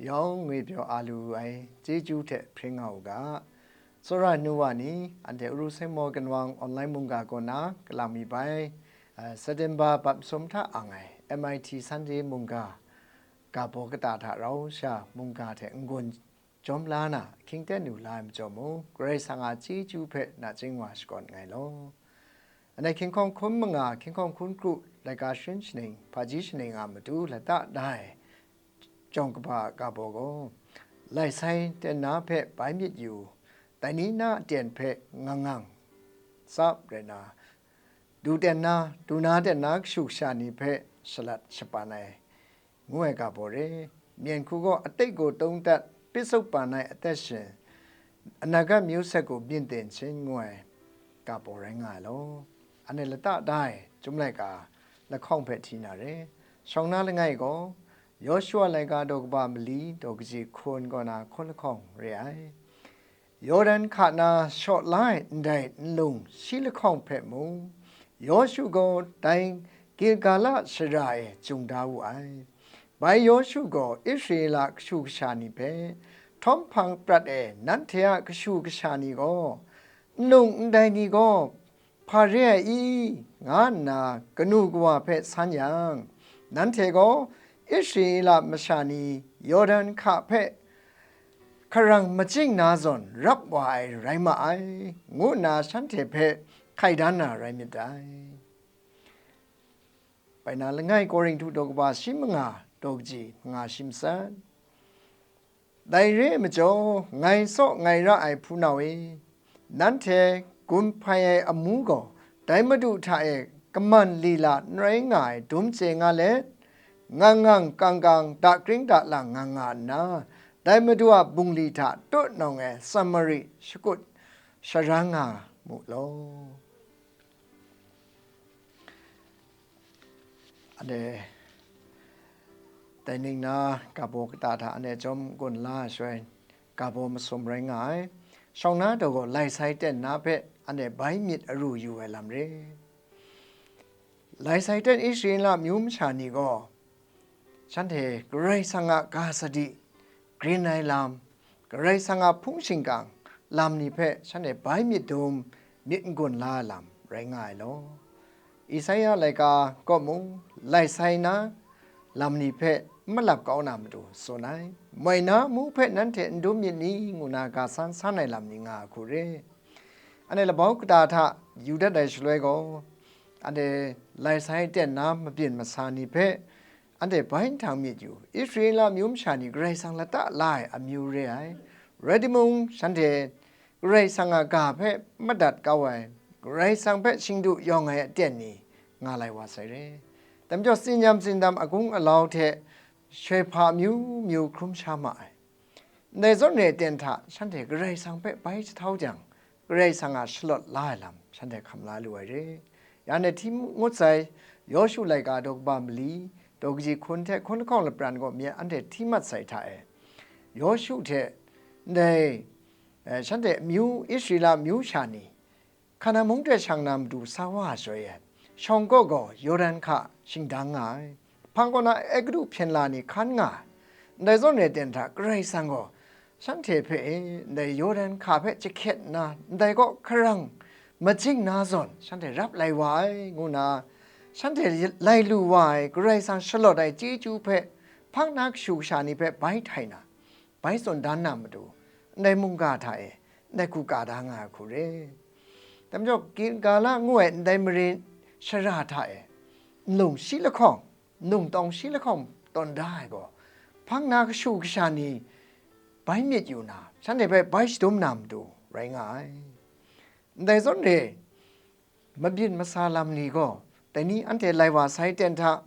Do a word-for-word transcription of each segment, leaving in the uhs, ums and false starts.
Yawng ngwi pyaw a lu ai chyeju hte hpring nga u ga. Tsawra nu wa ni, anhte Uru Seng Maw Kanwang online mungga kaw na kalang mi bai, eh, September bat masum hta ang ai M I T Sunday mungga ga baw kata hta rau sha mungga hte n-gun jawm la na, ahkying ten lu la ai majaw mung, Karai Kasang a chyeju hpe nachying wa shakawn nngai law. Anhte hkying hkawng hkun manga, hkying hkawng hkun kru, laika sharin shaning, hpaji shaning a matu lata da ai jawng kaba a ga baw gaw, lai sai ten na hpe bai myit yu, dai ni na aten hpe ngang ngang tsap rai na, du ten na, du na ten na kashu kasha ni hpe shalat shapan ai, ngu ai ga baw re. Myen hku gaw atik gaw tung dat, pitsuk pan ai atet shin, anaga myu set gaw byin ten shin ngu ai ga baw rai nga ai law. Anhte lata da ai Chyum laika lahkawng hpe hti na re. Shawng na langai gaw, Yawshua laika daw kaba mali daw kaji hkun kaw na hkun lahkawng re ai. Yawdan hka na shaw la ai ndai nlung shi lahkawng hpe mung, Yawshu gaw dai Gilgala shara e jung da wu ai. Bai Yawshu gaw Israela kashu kasha ni hpe, "Htawm hpang prat e nanhte a kashu kasha ni gaw, nlung ndai ni gaw hpa re ai i?" nga nna kanu kawa hpe san yang, nanhte gaw Israela masha ni Yawdan hka hpe hkarang majing na zawn rap wa ai rai ma ai, ngu nna shanhte hpe hkai dan na rai myit dai. Bai na langai Korinhtu daw kaba shi manga daw kaji manga shi matsat. Dai re ai majaw, ngai tsaw ngai ra ai hpunau e, nanhte gun hpai ai amu gaw dai Madu hta e kaman lila n rai nga ai dum chye nga let, ngang ngang kang kang dakring dalang nga nga nna, dai Madu a bungli hta tutnawng e Samari shakut sharan nga mu law. Anhte dai ning na ga baw kata hta anhte jawm gun la ai shaloi, ga baw masum rai nga ai. Shawng na daw gaw lai sai ten na hpe anhte bai myit aru yu ai lam re. Lai sai ten Israela amyu masha ni gaw, shanhte Karai Kasang a ga sadi grin ai lam, Karai Kasang a hpung shingkang lam ni hpe shanhte bai myit dum, myit n-gun la ai lam rai nga ai law. Isaya laika kaw mung, lai sai na lam ni hpe n malap kau na matu tsun ai. Moi na amu hpe nanhte n dum myit ni? ngu na ga san san ai lam ni nga ai hku re. Anhte labau kata hta yu dat ai shaloi gaw, anhte lai sai ten na mabyin masa ni hpe anhte bai nhtang myit yu. Israela amyu masha ni Karai Kasang lata la ai amyu re ai. Rai timung, shanhte Karai Kasang a ga hpe madat kau ai, Karai Kasang hpe shingdu yawng ai aten ni nga lai wa sai re. Dai majaw, tsinyam tsindam agung alau hte shoi hpa amyu myu hkrum sha ma ai. Ndai zawn re ai ten hta shanhte Karai Kasang hpe bai jahtau jang, Karai Kasang a shalawt la ai lam shanhte hkam la lu ai re. Ya anhte hti ngut sai, Yawshu laika daw kaba mali, daw kaji hkun hte hkun lahkawng lapran gaw mi anhte hti mat sai hta e, Yawshu hte ndai, eh, shanhte amyu, Israela amyu sha ni, Hkana mung hte shang na matu sa wa ai shaloi e, shawng kaw gaw Yawdan hka shingdang nga ai. Hpang kaw na Egutu hpyen la ni hkan nga ai. Ndai zawn re ai ten hta Karai Kasang gaw shanhte hpe e, ndai Yawdan hka hpe jahkyen nna, ndai kaw hkarang majing na zawn shanhte rap lai wa ai, ngu nna shanhte lai lu wa ai Karai Kasang shalawt ai chyeju hpe hpang na kashu kasha ni hpe bai htai na, bai tsun dan na matu, ndai mungga hta e, ndai hku ka da nga ai hku re. Dai majaw, Gilgala ngu ai ndai mare shara hta e, nlung shi lahkawng, nlung tawng shi lahkawng tawn da ai gaw, hpang na kashu kasha ni bai myit yu na, shanhte hpe bai shadum na matu rai nga ai. Ndai zawn re, mabyin masa lam ni gaw, dai ni anhte lai wa sai ten hta,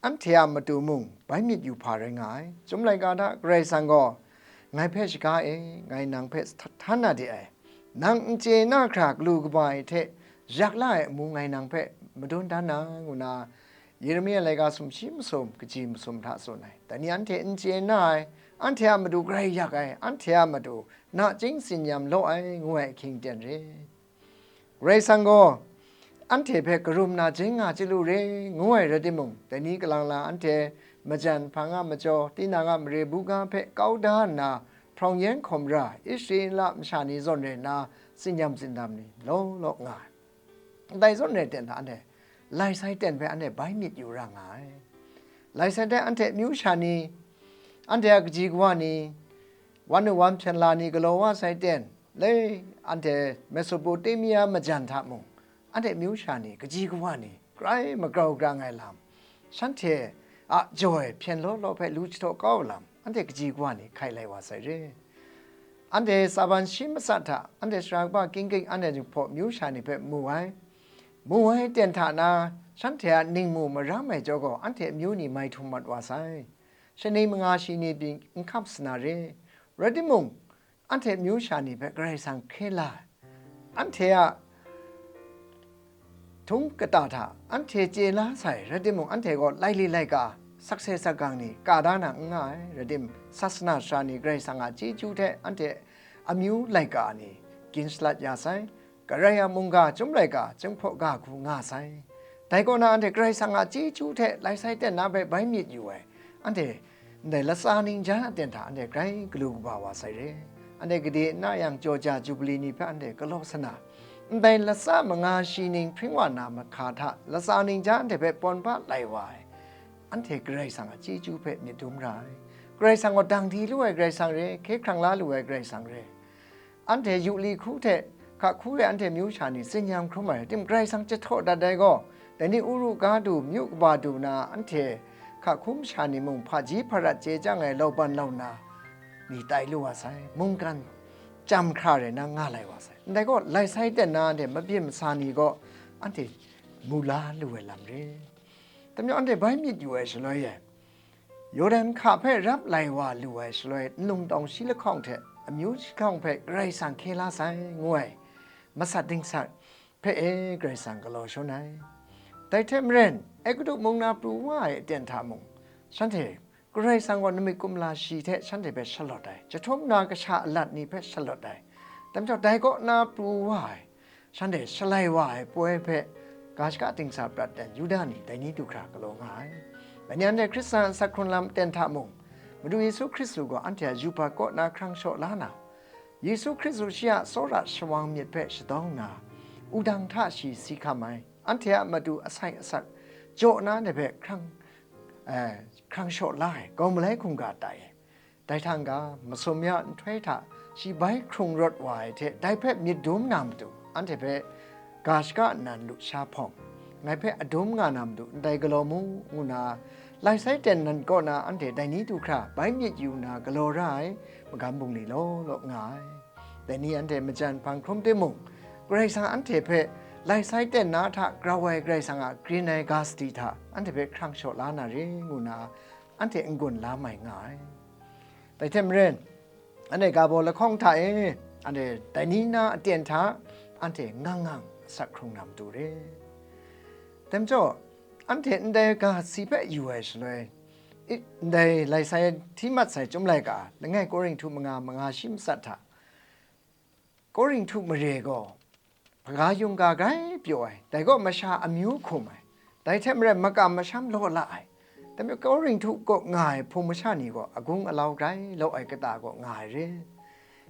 anhte a matu mung bai myit yu hpa rai nga ai. Chyum laika hta Karai Kasang gaw, "Ngai hpe shaga e, ngai nang hpe htan na de ai. Nang n chye na hkra galu kaba ai hte yak la ai amu ngai nang hpe madun dan na," ngu na, Yeremia laika sumshi masum, kaji masum hta tsun ai. Dai ni anhte n chye na ai, anhte a matu grai yak ai, anhte a matu nachying tsinyam law ai, ngu ai ahkying ten re. Karai Kasang gaw, "Anhte hpe karum na jeng nga chyalu re," ngu ai rai timung, dai ni kalang la anhte majan hpang a majaw, tinang a mare buga hpe kau da nna, hprawng yan hkawm ra, Israela masha ni zawn rai nna, tsinyam tsindam ni law law nga ai. Ndai zawn rai ten hta anhte, lai sai ten hpe anhte bai myit yu ra nga ai. Lai sai ten anhte amyu sha ni, anhte a kaji kawa ni, wan u wan hpyen la ni galaw wa sai ten, le anhte Mesopotamia majan hta mung, anhte amyu sha ni, kaji kawa ni, grai magrau grang ai lam, shanhte a jaw e hpyen law law hpe lu jahtaw kau ai lam, anhte kaji kawa ni hkai lai wa sai re. Anhte tsaban shi matsat hta, anhte sara kaba king king anhte hpaw amyu sha ni hpe mu ai. Mu ai ten hta na, shanhte a ningmu maram ai jaw gaw, anhte amyu ni mai htum mat wa sai. Shaning manga shi ni pyi n hkap sa na re. Rai timung, anhte amyu sha ni hpe Karai Kasang hkye la ai. Anhte a htung kata hta anhte chye la sai, rai timung, anhte gaw laili laika, sakse sakgang ni ka da na n nga ai, rai timung, sasana sara ni Karai Kasang a chyeju hte anhte amyu laika ni gin shalat ya sai, Karai a mungga chyum laika, chyum hpaw ga hku nga sai. Dai kaw na anhte Karai Kasang a chyeju hte lai sai ten na hpe bai myit yu ai, anhte ndai latsa ningjan aten hta anhte grai galu kaba wa sai re. Anhte gade n na yang, jaw ja jubili ni hpe anhte galaw sa na, ndai latsa manga shi ning hpring wa na mahka hta latsa ningjan anhte hpe pawn ba lai wa ai, anhte Karai Kasang a chyeju hpe myit dum ra ai. Karai Kasang gaw dang di lu ai Karai Kasang re, hkye hkrang la lu ai Karai Kasang re. Anhte yu li hku hte hka hku e anhte amyu sha ni tsin-yam hkrum ai, tim Karai Kasang jahtaw dat ai gaw, dai ni uru ga du, myu kaba du na, anhte hka hku masha ni mung hpaji hparat chye chyang ai lauban launa ni tai lu wa sai, mungkan chyam hkra rai na nga lai wa sai. Ndai gaw, lai sai ten na anhte mabyin masa ni gaw anhte mu la lu ai lam re. Dai majaw anhte bai myit yu ai shaloi e, Yawdan hka hpe rap lai wa lu ai shaloi, nlung tawng shi lahkawng hte amyu shi lahkawng hpe Karai Kasang hkye la sai, ngu ai masat dingsat hpe e Karai Kasang galaw shawn ai. Dai hte maren, Egutu mung na pru wa ai aten hta mung, shanhte Karai Kasang gaw namik kumla shi hte shanhte hpe shalawt ai, jahtum na kasha alat ni hpe shalawt ai, dai majaw dai kaw na pru wa ai, shanhte shalai wa ai poi hpe ga shaka dingsa prat dan Yuda ni dai ni du hkra galaw nga ai. Dai ni anhte Hkristan asak hkrun lam ten hta mung, Madu Yesu Hkristu gaw anhte a yubak kaw na hkrang shaw la na, Yesu Hkristu shi a tsawra shawang myit hpe shadawng nna, wudang hta shi si hkam ai, anhte a matu asai asak jaw na ndai hpe hkrang, eh, hkrang shaw la ai, grau malai hkungga tai ai. Dai hta n-ga, masum ya nhtoi hta shi bai hkrung rawt wa ai hte, dai hpe myit dum na matu, anhte hpe ga shaka nnan lusha hpawng, ngai hpe adum nga na matu ndai galaw mu, ngu nna, lai sai ten nan kaw na anhte dai ni du hkra bai myit yu nna galaw ra ai magam bungli law law nga ai. Dai ni anhte majan hpang hkrum timung, Karai Kasang anhte hpe lai sai ten na hta grau ai Karai Kasang a grin ai ga sadi hta anhte hpe hkrang shaw la na re, ngu nna, anhte n-gun la mai nga ai. Dai hte maren, anhte ga baw lahkawng hta e, anhte dai ni na aten hta, anhte ngang ngang asak hkrung na matu re. Dai majaw, anhte ndai ga si hpe yu ai shaloi, i, ndai lai sai hti mat sai chyum laika, langai Korinhtu manga, manga shi matsat hta, Korinhtu mare gaw hpaga yungga grai pyaw ai, dai gaw masha amyu hkum ai, dai hte maren makam masham law la ai, dai majaw Korinhtu kaw nga ai hpung masha ni gaw agung alau grai law ai kata kaw nga ai re.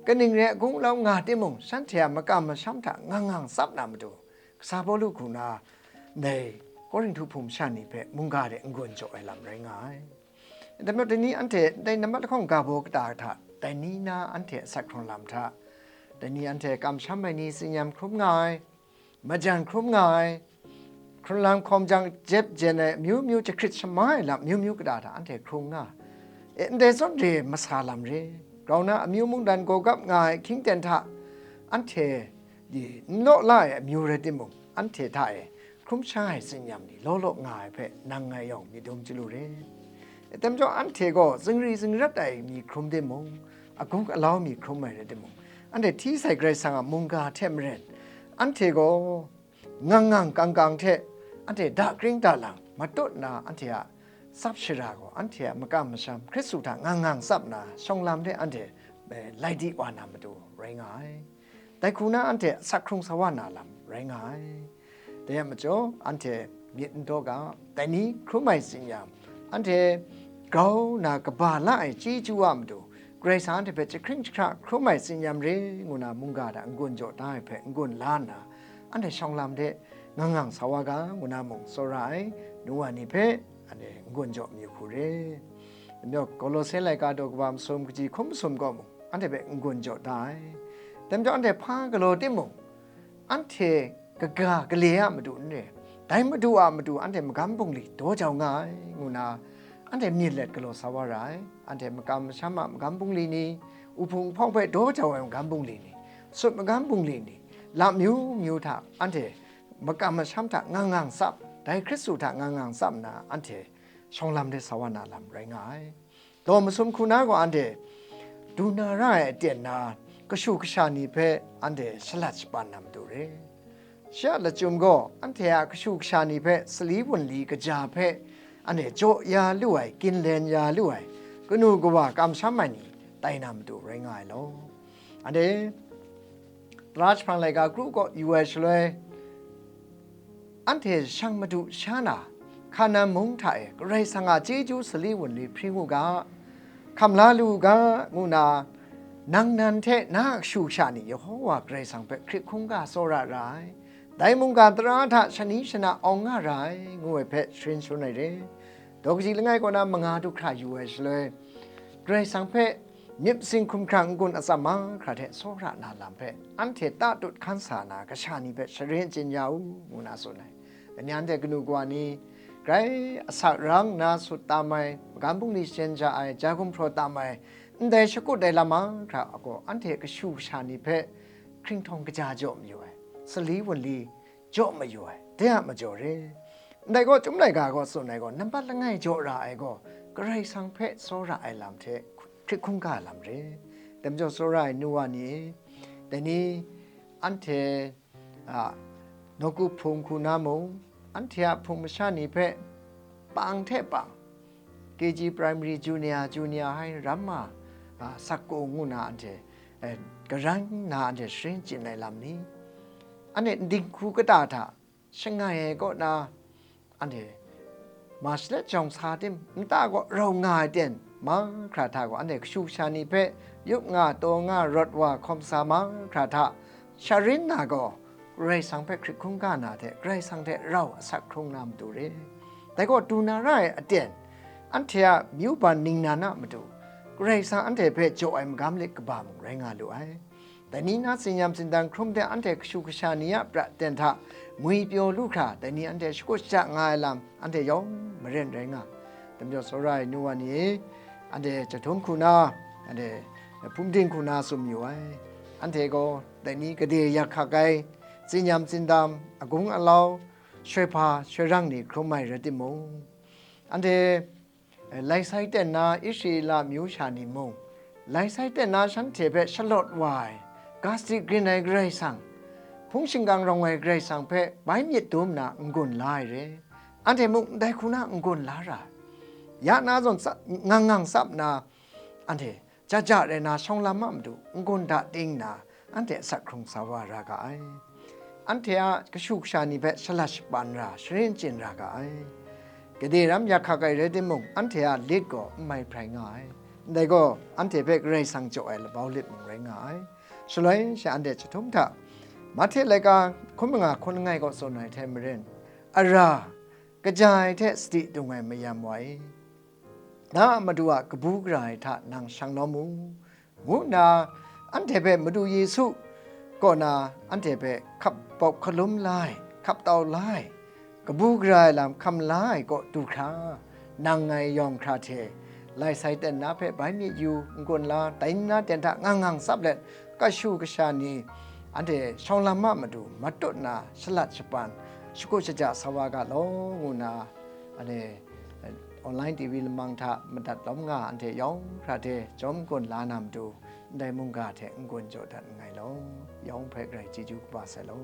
Kaning rai agung alau nga timung, shanhte a makam masham hta ngang ngang tsap na matu, kasa Pawlu hku na ndai Korinhtu hpung masha ni hpe mungga de n-gun jaw ai lam rai nga ai. Dai majaw, dai ni anhte ndai nambat lahkawng ga baw kata hta, dai ni na anhte asak hkrung lam hta, dai ni anhte kamsham ai ni tsin-yam hkrum nga ai, majan hkrum nga ai, hkrun lam hkawm jang jep jen ai amyu myu jahkrit shamai ai lam amyu myu kata hta anhte hkrung nga ai. E, ndai zawn re masa lam re, grau na amyu mungdan gawgap nga ai hkying ten hta anhte di n law la ai amyu rai timung, anhte hta e hkrum sha ai tsin-yam ni law law nga ai hpe nang ngai yawng myit dum chyalu re. Dai majaw, anhte gaw zingri zingrat ai mi hkrum timung, agung alau mi hkrum ai rai timung, anhte hti sai Karai Kasang a mungga hte maren, anhte gaw ngang ngang kang kang hte anhte dakring dalang matut na anhte a tsap shara gaw, anhte a makam masham Hkristu hta ngang ngang tsap na shawng lam hte anhte, eh, lai di wa na matu rai nga ai. Dai hku na anhte asak hkrung sa wa na lam rai nga ai. Dai a majaw, anhte myit n daw ga, dai ni hkrum ai tsin-yam, anhte grau nna kaba la ai chyeju a matu, Karai Kasang anhte hpe jahkring jahkra hkrum ai tsin-yam re ngu na mungga hta n-gun jaw da ai hpe n-gun la nna, anhte shawng lam de ngang ngang sa wa ga ngu na mung tsawra ai, nu wa ni hpe anhte n-gun jaw mayu hku re. Majaw Kolose laika daw kaba masum kaji hkum masum gaw mung, anhte hpe n-gun jaw da ai. Dai majaw anhte hpa galaw timung, anhte kaga gale a matu n re, dai matu a matu anhte magam bungli daw jau nga ai, ngu na anhte myit let galaw sa wa ra ai. Anhte makam masham a magam bungli ni, uhpung hpawng hpe daw jau ai magam bungli ni, sut magam bungli ni, lam myu myu hta anhte makam masham hta ngang ngang tsap, dai Hkristu hta ngang ngang tsap nna anhte shawng lam de sa wa na lam rai nga ai. Daw masum hku na gaw anhte du na ra ai aten na kashu kasha ni hpe anhte shalat shapan na matu re. Shi a lachyum gaw anhte a kashu kasha ni hpe sali wunli kaja hpe anhte jaw ya lu ai, ginlen ya lu ai, kanu kawa kamsham ai ni tai na matu rai nga ai law. Anhte tara jahprang laika kru kaw yu ai shaloi, anhte shang madu sha na, Hkanan mung hta e Karai Kasang a chyeju sali wunli hpring u ga, hkam la lu u ga, ngu na, nang nan hte na a kashu kasha ni Yehowa Karai Kasang hpe hkrit hkungga tsawra ra ai, dai mungga tara hta shani shana awng nga ra ai, ngu ai hpe sharin shangun ai re. Daw kaji langai kaw na manga du hkra yu ai shaloi, Karai Kasang hpe myit masin hkumhkrang n-gun atsam mahkra hte tsawra na lam hpe anhte tatut hkan sa na kasha ni hpe sharin chyin ya u, ngu na tsun ai. Dai ni anhte kanu kawa ni, grai asak rang nna sut tam ai, magam bungli shaten ja ai, ja gumhpraw tam ai, ndai shakut ai lam mahkra a gaw anhte kashu kasha ni hpe hkringhtawng kaja jaw mayu ai, sali wunli jaw mayu ai, de a majaw re. Ndai gaw, Chyum laika gaw tsun ai gaw, nampat langai jaw ra ai gaw, Karai Kasang hpe tsawra ai lam hte hkrit hkungga lam re. Dai majaw tsawra ai nu wa ni e, dai ni anhte a, nawku hpung hku na mung, anhte a hpung masha ni hpe pang hte pang, K G primary, junior, junior high, ram ma, a, sakku ngu na anhte, eh, karan nna anhte sharin chyin ai lam ni, anhte ndinghku kata hta shangai ai kaw na, anhte ma shalet jawng sa tim, nta kaw rau nga ai ten mahkra hta gaw, anhte kashu kasha ni hpe yup nga, taw nga, rawt wa, hkawm sa mahkra hta sharin na gaw, Karai Kasang hpe hkrit hkungga na hte Karai Kasang hte rau asak hkrung na matu re. Dai gaw, du na ra ai aten, anhte a myu ban ningnan a matu, Karai Kasang anhte hpe jaw ai magam lit kaba mung rai nga lu ai. Dai ni na tsin-yam tsindang hkrum de anhte kashu kasha ni a pra ten hta ngwi pyaw lu hkra, dai ni anhte shakut shaja nga ai lam anhte yawng maren rai nga. Dai majaw tsawra ai nu wa ni e, anhte chyahtum hku na, anhte hpum ting hku na tsun mayu ai. Anhte gaw dai ni gade yak hkak ai, tsin-yam tsindam, agung alau, shoi hpa shoi rang ni hkrum ai rai timung, anhte, eh, lai sai ten na Israela amyu sha ni mung, lai sai ten na shanhte hpe shalawt wa ai, ga sadi grin ai Karai Kasang, hpung shingkang rawng ai Karai Kasang hpe bai myit dum nna n-gun la ai re. Anhte mung ndai hku na n-gun la ra ai. Ya na zawn tsa-, ngang ngang tsap nna, anhte ja ja rai na shawng lam a matu n-gun da ting nna, anhte asak hkrung sa wa ra ga ai. Anhte a kashu kasha ni hpe shalat shapan ra, sharin chyin ra ga ai. Gade ram yak hkak ai rai timung, anhte a lit gaw n mai hprai nga ai. Ndai gaw, anhte hpe Karai Kasang jaw ai labau lit mung rai nga ai. Shaloi sha anhte chyahtum hta, Mahte laika hkum manga hkun langai kaw tsun ai hte maren, ara, kaja ai hte sadi dung ai mayam wa e, na a Madu a kabu gara ai hta nang shang lawm u, ngu nna anhte hpe Madu Yesu kaw na anhte hpe hkap bawp hkalum la ai, hkap tau la ai, kabu gara ai lam hkam la ai kaw du hkra, nang ngai yawng hkra hte lai sai ten na hpe bai myit yu, n-gun la, dai ni na ten hta ngang ngang tsap let, kashu kasha ni anhte shawng lam a matu matut na shalat shapan, shakut shaja sa wa ga law, ngu nna, anhte, eh, online T V lamang hta madat lawm nga anhte yawng hkra hte jawm gun la na matu, ndai mungga hte n-gun jaw dat nngai law, yawng hpe Karai chyeju kaba sai law.